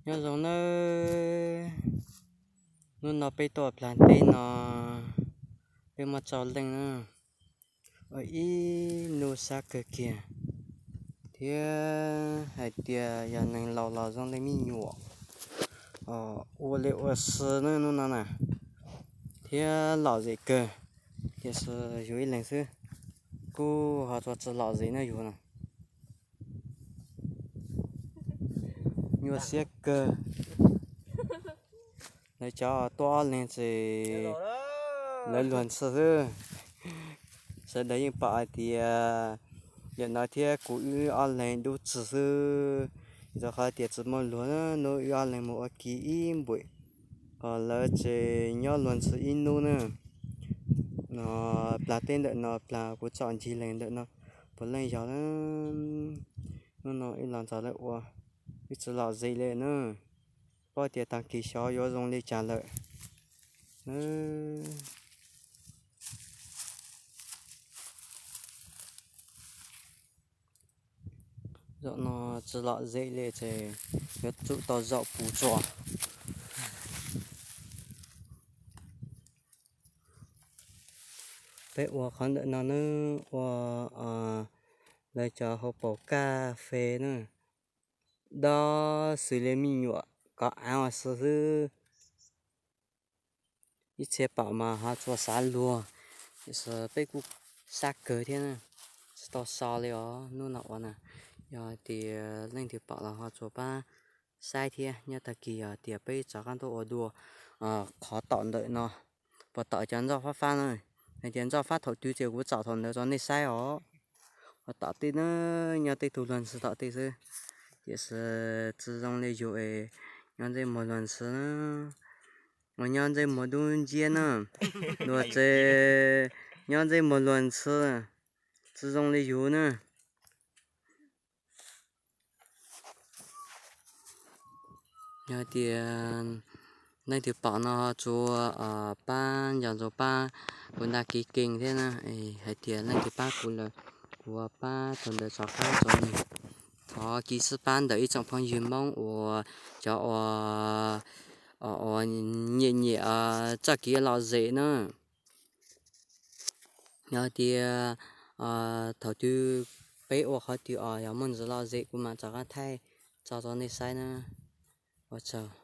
Nyob zoo nawb, hnub no peb tuaj plag teb no, peb muaj tsau leej na, ua ib hnub sab kawg kiag, thiab hais tias yog neeg laus los zoo li me nyuam, ua li ua si na hnub no na, thiab lom zem kawg, tiam sis yus ib leeg xwb, kuj ho tsis lom zem na yus na. Nyuaj siab kawg. Lawv cov tuaj ob leeg ces lawv luag ntxhi xwb. Sawv daws yeej pom hais tias yam no thiab kuv wb ob leeg dub tsi xwb, rau qhov tias tsis muaj luag na, hnub wb ob leeg mus ua ke ib npuem, ho lawv ces nyob luag ntxhi ib hnub na. No, plag teb ntawm no, plag kuv tsom ncig leeg ntawm no, puav leej yog na. Hnub no wb los nrog lawv ua, wb tsis lom zem li na, paub tias tag kis xyov yuav zoo li cas lawm. Zaum no tsis lom zem li ces yuav tsum tau zaum puv tso. Peb ua qhov ntawm no nawb, ua lawv cov hauv paus kaj fes na, dob xws li me nyuam kov av ua si xwb. Ib txhia pom mas ho tsuas xav luag, tiam sis peb kuj sab kawg thiab na, tsis tau so li os hnub no ua na. Yog tias leej twg pom los ho tsuas pab saib thiab, nyob tag kis yog tias peb rov qab tuaj ua dua qhov tom ntawm no, puas tom cov ntxoj fab fab na, hais tias ntxoj fab thaum twg ces kuv tsom thaum ntawd rau nej saib os. Ua tom tej na, nyob tej tug luag ntxhi tom tej xwb, tiam sis tsis zoo li yus es nyob ntsej muag luag ntxhi na, uas nyob ntsej muag dub nciab na, luag ces nyob ntsej muag luag ntxhi, tsis zoo li yus na. Yog tias leej twg pom no tsuas pab nco ntsoov pab kuv ntaj kiv kees thiab na, hais tias leej twg pab kuv lawm, kuv pab thaum ntawd rov qab rau nws. Thov kev xwb pab ntawm ib tsoom phooj ywg Hmoob uas cov uas nyiam nyiam txoj kev lom zem na. Yog tias thaum twg peb ua qhov twg os yog muaj ntsis lom zem kuv mam rov qab thaij tso rau nej saib na. Ua tsaug.